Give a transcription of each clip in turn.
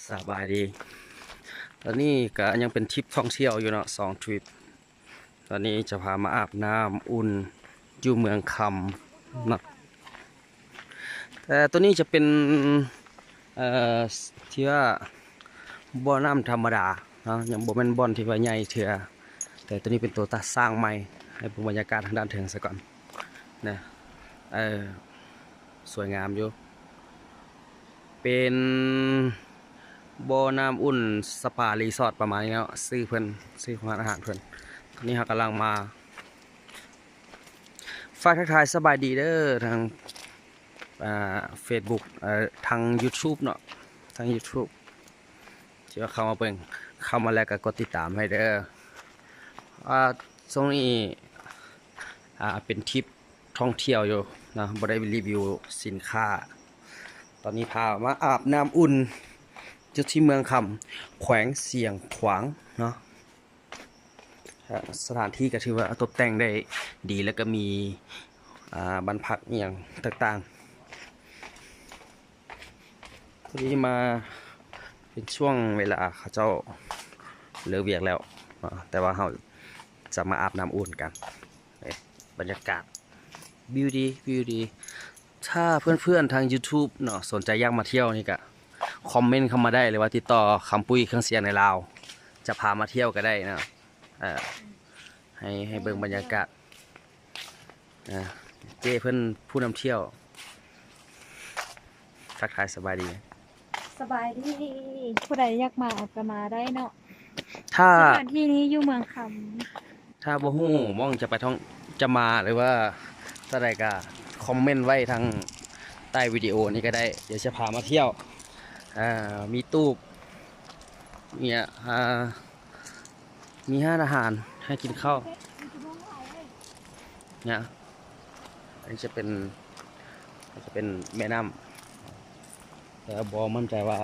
ສະບາຍດີ. ຕອນນີ້ກະຍັງເປັນທຣິບທ່ອງທ່ຽວຢູ່ເນາະ ສອງທຣິບ. ຕອນນີ້ຈະພາມາອາບນ້ຳອຸ່ນຢູ່ເມືອງຄຳເນາະ. ແຕ່ຕົວນີ້ຈະເປັນ ເອີ ທີ່ວ່າບໍ່ນ້ຳທຳມະດາເນາະ ຍັງບໍ່ແມ່ນບ່ອນທີ່ວ່າໃຫຍ່ເທື່ອ. ແຕ່ຕົວນີ້ເປັນຕົວສ້າງໃໝ່. ໃຫ້ເບິ່ງບັນຍາກາດທາງດ້ານເທິງສາກ່ອນນະ. ເອີ ສວຍງາມຢູ່. ເປັນບໍ່ນ້ຳອຸ່ນສະປາຣີສອດປະມານນີ້ເນາະ ຊື່ເພິ່ນ ຊື່ຂອງຮ້ານອາຫານເພິ່ນ. ຕອນນີ້ເຮົາກຳລັງມາ ຝາກທັກທາຍສະບາຍດີເດີ ທາງ ອ່າ ເຟສບຸກ ເອີ ທາງຢູທູບເນາະ ທາງຢູທູບ ທີ່ວ່າເຂົ້າມາເບິ່ງ ເຂົ້າມາແລ້ວກໍກົດຕິດຕາມໃຫ້ເດີ. ອ່າ ຊ່ວງນີ້ ອ່າ ເປັນທຣິບທ່ອງທ່ຽວຢູ່ເນາະ ບໍ່ໄດ້ຣີວິວສິນຄ້າ. ຕອນນີ້ພາມາອາບນ້ຳອຸ່ນຢູ່ທີ່ເມືອງຄຳ ແຂວງຊຽງຂວາງເນາະ. ສະຖານທີ່ກໍຖືວ່າຕົບແຕ່ງໄດ້ດີ ແລ້ວກໍມີ ອ່າ ບ້ານພັກອີ່ຫຍັງຕ່າງໆ. ພໍດີມາເປັນຊ່ວງເວລາເຂົາເຈົ້າເລີກວຽກແລ້ວເນາະ ແຕ່ວ່າເຮົາຈະມາອາບນ້ຳອຸ່ນກັນ. ເອີ ບັນຍາກາດ ວິວດີ ວິວດີ. ຖ້າເພື່ອນໆທາງຢູທູບເນາະ ສົນໃຈຢາກມາທ່ຽວນີ້ກະຄອມເມັນເຂົ້າມາໄດ້ ຫຼືວ່າຕິດຕໍ່ຄຳປຸ້ຍເຄື່ອງສຽງໃນລາວ ຈະພາມາທ່ຽວກໍໄດ້ເນາະ. ເອີ ໃຫ້ ໃຫ້ເບິ່ງບັນຍາກາດ. ອ່າ ເຈ້ເພິ່ນຜູ້ນຳທ່ຽວ ທັກທາຍສະບາຍດີ. ສະບາຍດີ. ຜູ້ໃດຢາກມາກໍມາໄດ້ເນາະ. ຖ້າ ສະຖານທີ່ນີ້ຢູ່ເມືອງຄຳ. ຖ້າບໍ່ຮູ້ໝ່ອງຈະໄປທ່ອງ ຈະມາ ຫຼືວ່າແນວໃດກໍຄອມເມັນໄວ້ທາງໃຕ້ວິດີໂອນີ້ກໍໄດ້. ດຽວຈະພາມາທ່ຽວ. ອ່າ ມີຕູບ ເນຍ ອ່າ ມີຮ້ານອາຫານໃຫ້ກິນເຂົ້າເນຍ. ອັນນີ້ຈະເປັນ ຈະເປັນແມ່ນ້ຳ ແຕ່ບໍ່ໝັ້ນໃຈວ່າ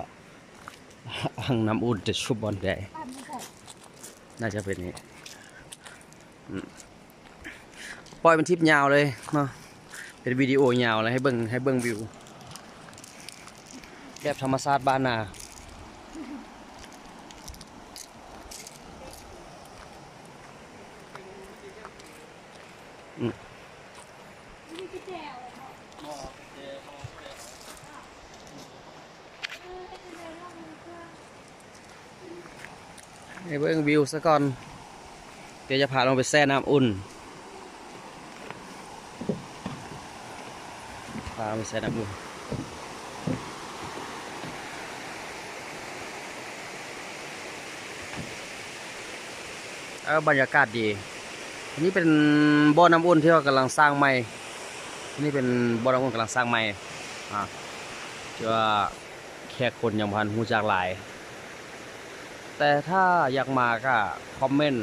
ອ່າງນ້ຳອຸ່ນຈະຊຸບບ່ອນໃດ. ໜ້າຈະເປັນນີ້. ອືມ ປ່ອຍເປັນທຣິບຍາວເລີຍເນາະ ເປັນວິດີໂອຍາວເລີຍ ໃຫ້ເບິ່ງ ໃຫ້ເບິ່ງວິວແບບທຳມະຊາດບ້ານນາ. ອືມ ໃຫ້ເບິ່ງວິວສາກ່ອນ ດຽວຈະພາລົງໄປແຊ່ນ້ຳອຸ່ນ ພາລົງໄປແຊ່ນ້ຳອຸ່ນ. ເອີ ບັນຍາກາດດີ. ອັນນີ້ເປັນບໍ່ນ້ຳອຸ່ນທີ່ວ່າກຳລັງສ້າງໃໝ່. ອັນນີ້ເປັນບໍ່ນ້ຳອຸ່ນກຳລັງສ້າງໃໝ່ ອ່າ ທີ່ວ່າແຂກຄົນຍັງບໍ່ທັນຮູ້ຈັກຫຼາຍ. ແຕ່ຖ້າຢາກມາກໍຄອມເມັນ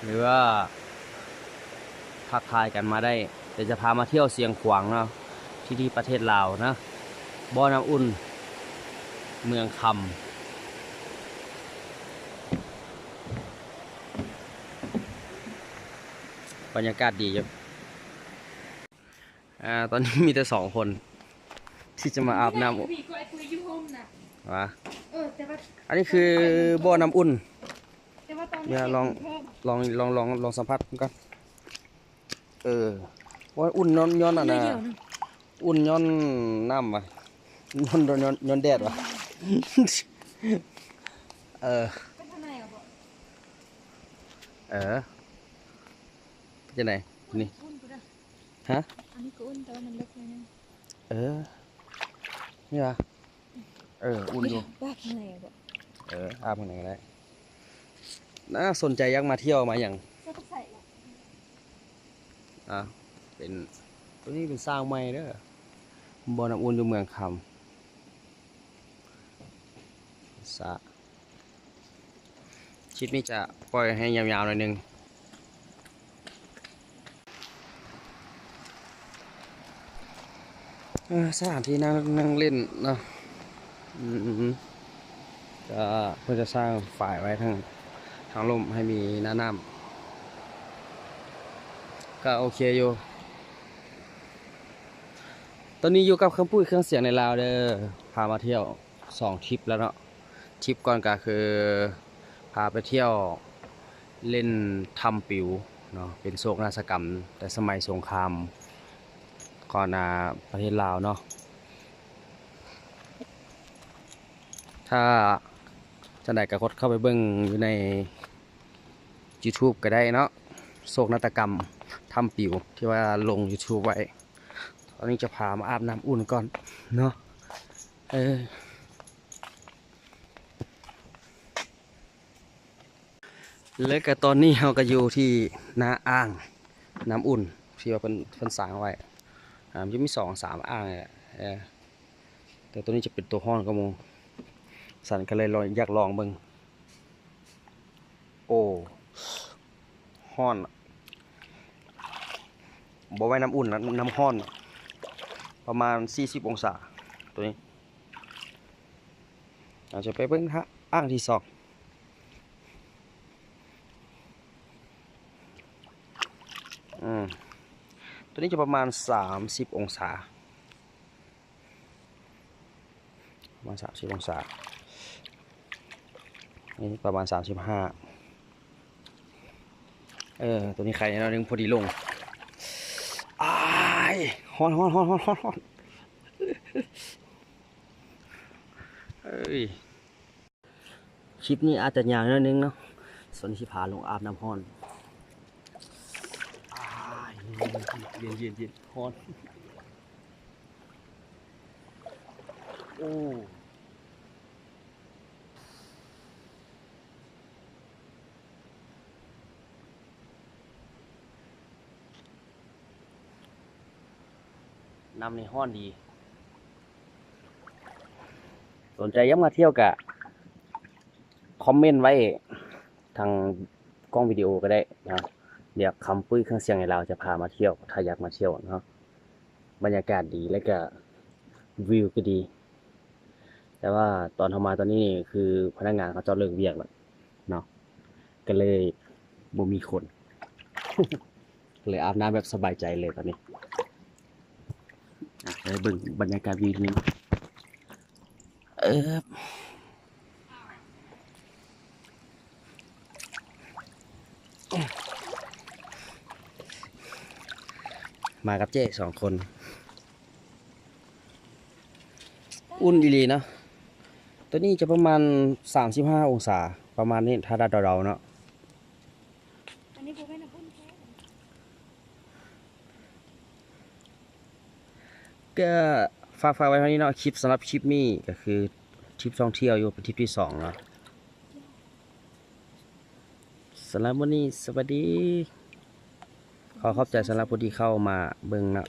ຫຼືວ່າທັກທາຍກັນມາໄດ້. ດຽວຈະພາມາທ່ຽວຊຽງຂວາງເນາະ ທີ່ ທີ່ປະເທດລາວນະ ບໍ່ນ້ຳອຸ່ນ ເມືອງຄຳ. ບັນຍາກາດດີຢູ່. ອ່າ ຕອນນີ້ມີແຕ່ສອງຄົນທີ່ຈະມາອາບນ້ຳ. ມີແຕ່ ມີກະໄອ້ປຸ້ຍຢູ່ຮົ່ມນະ ຫວາ? ເອີ ແຕ່ວ່າ ອັນນີ້ຄືບໍ່ນ້ຳອຸ່ນ. ແຕ່ວ່າຕອນນີ້ ດຽວລອງ ເປັນເພີ່ມ ລອງ ລອງ ລອງ ລອງສຳຜັດເບິ່ງກ່ອນ. ເອີ ໂອ້ຍ ອຸ່ນຍ້ອນ ຍ້ອນອັນນ່າ ໜ້ອຍດຽວໜຶ່ງ ອຸ່ນຍ້ອນນ້ຳຫວາ ຍ້ອນ ຍ້ອນ ຍ້ອນແດດຫວາ? ເອີ ເປັນທາງໃນເອົາບໍ່? ເອີ ເປັນຈັ່ງໃດນີ້? ອຸ່ນພຸ້ນນະ ຮະ? ອັນນີ້ກໍອຸ່ນ ແຕ່ວ່າມັນເລິກໜ້ອຍໜຶ່ງ. ເອີ ນີ້ຫວາ? ເອີ ອຸ່ນຢູ່. ອາບຂ້າງໃນກໍ ເອີ ອາບຂ້າງໃນກໍໄດ້. ໜ້າສົນໃຈ ຢາກມາທ່ຽວມາຫຍັງ. ຈະໄປໃສລະ? ອ່າ ເປັນ ຕົວນີ້ເປັນສ້າງໃໝ່ເດີ ບໍ່ນ້ຳອຸ່ນຢູ່ເມືອງຄຳ. ສະ ຄລິບນີ້ຈະປ່ອຍໃຫ້ຍາວໆໜ້ອຍໜຶ່ງ. ເອີ ສະຖານທີ່ນັ່ງ ນັ່ງຫຼິ້ນເນາະ. ອືມ ກະເພິ່ນຈະສ້າງຝາຍໄວ້ທາງ ທາງລຸ່ມໃຫ້ມີໜ້ານ້ຳ ກະໂອເຄຢູ່. ຕອນນີ້ຢູ່ກັບຄຳປຸ້ຍເຄື່ອງສຽງໃນລາວເດີ ພາມາທ່ຽວສອງທຣິບແລ້ວເນາະ. ທຣິບກ່ອນກໍຄືພາໄປທ່ຽວຫຼິ້ນຖ້ຳປິວເນາະ ເປັນໂສກນາດສະກຳແຕ່ສະໄໝສົງຄາມ ກ່ອນ ອາ ປະເທດລາວເນາະ. ຖ້າຈັ່ງໃດກໍກົດເຂົ້າໄປເບິ່ງຢູ່ໃນ YouTube ກໍໄດ້ເນາະ ໂສກນາດສະກຳຖ້ຳປິວ ທີ່ວ່າລົງ YouTube ໄວ້. ຕອນນີ້ຈະພາມາອາບນ້ຳອຸ່ນກ່ອນເນາະ ເອີ. ແລ້ວກໍຕອນນີ້ເຮົາກໍຢູ່ທີ່ໜ້າອ່າງນ້ຳອຸ່ນ ທີ່ວ່າເພິ່ນ ເພິ່ນສ້າງໄວ້ ອາ ມັນຈະມີສອງສາມອ່າງແຫຼະ ເອີ ແຕ່ຕົວນີ້ຈະເປັນຕົວຮ້ອນກວ່າໝູ່ ສັນກໍເລີຍລອງ ຢາກລອງເບິ່ງ. ໂອ້ ຮ້ອນ ບໍ່ແມ່ນນ້ຳອຸ່ນນະ ນ້ຳຮ້ອນ ປະມານສີ່ສິບອົງສາ ຕົວນີ້. ເຮົາຈະໄປເບິ່ງອ່າງທີສອງ ອືມ ຕົວນີ້ຈະປະມານສາມສິບອົງສາ ປະມານສາມສິບອົງສາ ນີ້ປະມານສາມສິບຫ້າ ເອີ ຕົວນີ້ໄຄແນ່ໜ້ອຍໜຶ່ງ ພໍດີລົງ. ອ້າຍ ຮ້ອນ ຮ້ອນ ຮ້ອນ ຮ້ອນ ຮ້ອນ ເອີຍ. ຄລິບນີ້ອາດຈະຍາວໜ້ອຍໜຶ່ງເນາະ ສ່ວນຊິພາລົງອາບນ້ຳຮ້ອນ. ອ້າຍ ເຢັນໆໆ ຮ້ອນ ໂອ້. ນ້ຳນີ້ຮ້ອນດີ. ສົນໃຈຢາກມາທ່ຽວກະຄອມເມັນໄວ້ທາງກ້ອງວິດີໂອກໍໄດ້ເນາະ. ດຽວຄຳປຸ້ຍເຄື່ອງສຽງໃຫ້ລາວຈະພາມາທ່ຽວ ຖ້າຢາກມາທ່ຽວເນາະ. ບັນຍາກາດດີ ແລ້ວກະວິວກໍດີ. ແຕ່ວ່າຕອນເຮົາມາຕອນນີ້ນີ້ ຄືພະນັກງານເຂົາເຈົ້າເລີກວຽກແລ້ວເນາະ ກໍເລີຍບໍ່ມີຄົນ ເລີຍອາບນ້ຳແບບສະບາຍໃຈເລີຍຕອນນີ້. ອ່ະ ໄປເບິ່ງບັນຍາກາດວິວນີ້ ເອີ ມາກັບເຈ້ສອງຄົນ. ອຸ່ນອີ່ຫຼີເນາະ. ຕົວນີ້ຈະປະມານສາມສິບຫ້າອົງສາ ປະມານນີ້ ຖ້າເດົາໆເນາະ. ອັນນີ້ບໍ່ແມ່ນນ້ຳອຸ່ນແທ້. ກໍຝາກ ຝາກໄວ້ເທົ່ານີ້ເນາະ ຄລິບ ສຳລັບຄລິບນີ້ກໍຄືທຣິບທ່ອງທ່ຽວຢູ່ ເປັນທຣິບທີສອງເນາະ. ສຳລັບມື້ນີ້ ສະບາຍດີ. ຂໍຂອບໃຈສຳລັບຜູ້ທີ່ເຂົ້າມາເບິ່ງເນາະ.